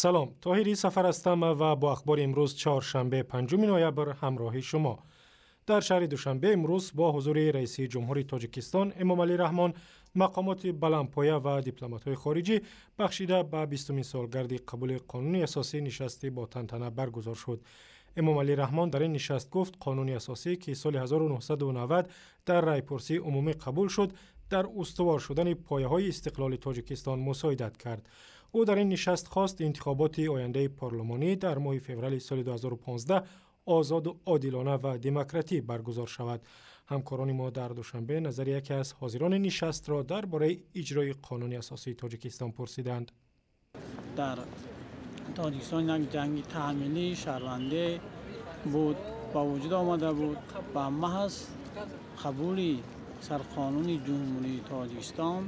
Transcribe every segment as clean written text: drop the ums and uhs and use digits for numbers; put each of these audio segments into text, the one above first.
Салом, Тоҳири Сафар ҳастам ва бо ахбори имрӯз, чоршанбе, 5 ноябр, ҳамроҳи шумо. Дар шаҳри Душанбе имрӯз бо ҳузури раиси ҷумҳури Тоҷикистон Эмомалӣ Раҳмон, мақомоти баландпоя ва дипломатҳои хориҷӣ бахшида ба 20-умин солгарди қабули қонуни асосӣ нишасти бо тантана баргузор шуд. Эмомалӣ Раҳмон дар ин нишаст гуфт, қонуни асосӣ, ки соли 1990 дар райпурсии умумӣ қабул шуд, дар устувор шудани пояҳои истиқлоли Тоҷикистон мусоидат кард. Ӯ дар ин нишаст хост, интихоботи ояндаи парлумонӣ дар моҳи феврали соли 2015 озоду одилона ва демократӣ баргузор шавад. Ҳамкорони мо дар Душанбе назари яке аз ҳозирони нишастро дар бораи иҷрои қонуни асосии Тоҷикистон пурсиданд. Дар Тоҷикистон як ҷанги таҳмилии шаҳрвандӣ буд, ба вуҷуд омада буд ва маҳз қабули сарқонуни Ҷумҳурии Тоҷикистон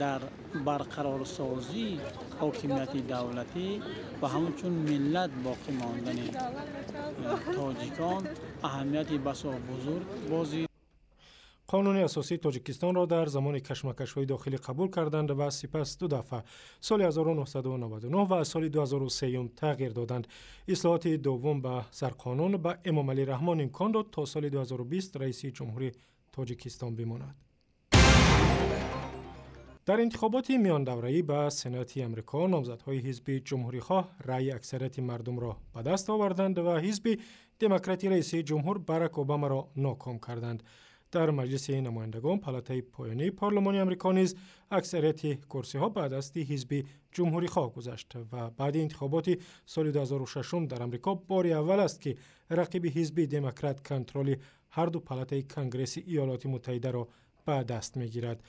дар барқарорсозии ҳокимияти давлатӣ ва ҳамчун миллат боқӣ мондани тоҷикон аҳамияти басо бузург бозид. Қонуни асосии Тоҷикистонро дар замони кашмакашҳои дохилӣ қабул карданд ва сипас ду дафъа, соли 1999 ва соли 2003, тағйир доданд. Ислоҳоти дуввум ба сарқонун ба Эмомалӣ Раҳмон имкон дод, то соли 2020 раиси ҷумҳури Тоҷикистон бимонад. Дар интихоботи миёндавраӣ ба Сенати Амрико номзадҳои ҳизби ҷумҳурихоҳ раъи аксарияти мардумро ба даст оварданд ва ҳизби демократи раиси ҷумҳур Барак Обамаро ноком карданд. Дар Маҷлиси намояндагон, палатаи поёнии парлумони Амрико низ аксарияти курсиҳо ба дасти ҳизби ҷумҳурихоҳ гузашт ва баъди интихоботи соли 2006 дар Амрико бори аввал аст, ки рақиби ҳизби демократ контроли ҳарду палатаи Конгресси Иёлоти Муттаҳидаро ба даст мегирад.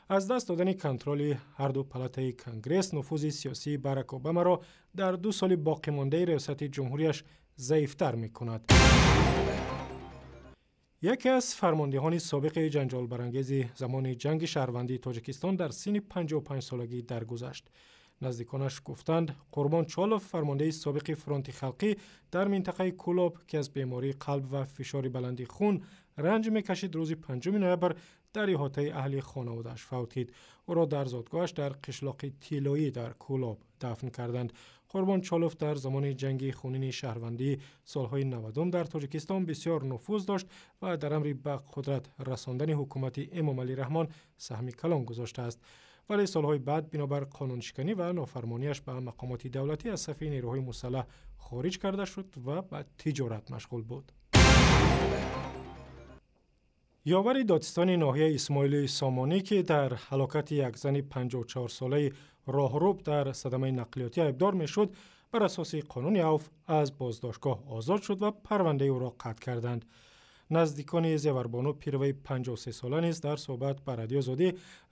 Аз даст додани контроли ҳарду палатаи Конгресс нуфузи сиёсии Барак Обамаро дар 2 соли боқимондаи риёсати ҷумҳурияш заифтар мекунад. Яке аз фармондеҳони собиқи ҷанҷолбарангези замони ҷанги шаҳрвандии Тоҷикистон дар синни 55 солагӣ даргузашт. Наздиконаш гуфтанд, Қурбон Чолов, фармондеҳи собиқи фронти халқӣ дар минтақаи Кӯлоб, ки аз бемории қалб ва фишори баланди хун ранҷ мекашид, рӯзи 5 ноябр дар иҳотаи аҳли хонаводааш фавтид. Ӯро дар зодгоҳаш дар қишлоқи Тиллоӣ дар Кӯлоб дафн карданд. Қурбон Чолов дар замони ҷанги хунини шаҳрвандии солҳои 90 дар Тоҷикистон бисёр нуфуз дошт ва дар амри ба қудрат расондани ҳукумати Эмомалӣ Раҳмон саҳми калон гузоштааст. Вале солҳои баъд бинобар қонуншиканӣ ва нофармониаш ба мақомоти давлатӣ аз сафи нерӯҳои мусаллаҳ хориҷ карда шуд ва ба тиҷорат машғул буд. Ёвари додистони ноҳияи Исмоили Сомонӣ, ки дар ҳалокати як зани 54-солаи роҳруб дар садамаи нақлиётӣ айбдор мешуд, бар асоси қонуни авф аз боздоштгоҳ озод шуд ва парвандаи ӯро қатъ карданд. Наздикони Зеварбону Пироваи 53-сола низ дар суҳбат ба Радиои Озодӣ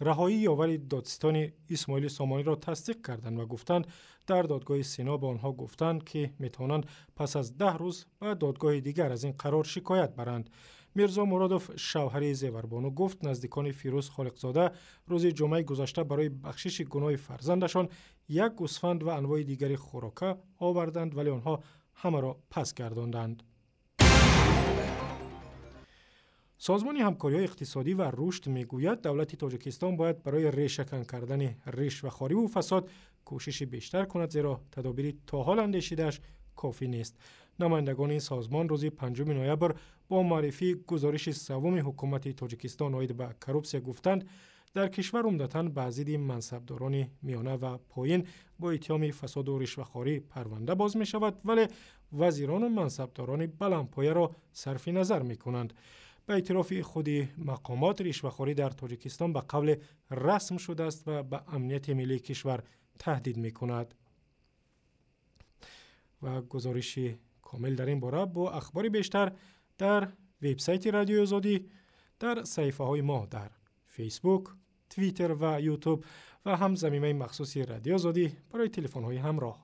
раҳоии ёвари додистони Исмоили Сомониро тасдиқ карданд ва гуфтанд, дар додгоҳи Сино ба онҳо гуфтанд, ки метавонанд пас аз 10 рӯз ба додгоҳи дигар аз ин қарор шикоят баранд. Мирзо Муродов, шавҳари Зеварбону, гуфт, наздикони Фирӯз Холиқзода рӯзи ҷумъаи гузашта барои бахшиши гуноҳи фарзандашон як гӯсфанд ва анвои дигари хӯрока оварданд, вале онҳо ҳамаро пас гардонданд. Созмони ҳамкориҳои иқтисодӣ ва рушд мегӯяд, давлати Тоҷикистон бояд барои решакан кардани ришвахориву фасод кӯшиши бештар кунад, зеро тадобири то ҳол андешидааш кофӣ нест. Намояндагони ин созмон рӯзи 5 ноябр бо муаррифии гузориши севуми ҳукумати Тоҷикистон оид ба коррупсия гуфтанд, дар кишвар умдатан ба зидди мансабдорони миёна ва поин бо иттиҳоми фасоду ришвахорӣ парванда боз мешавад, вале вазирону мансабдорони баландпояро сарфи назар мекунанд. Ба эътирофи худи мақомот, ришвахорӣ дар Тоҷикистон ба қавле расм шудааст ва ба амнияти миллии кишвар таҳдид мекунад. Ва гузориши комил дар ин бора бо ахбори бештар дар вебсайти Радиои Озодӣ, дар саҳифаҳои мо дар Фейсбук, Твиттер ва Ютуб ва ҳам замимаи махсуси Радиои Озодӣ барои телефонҳои ҳамроҳ.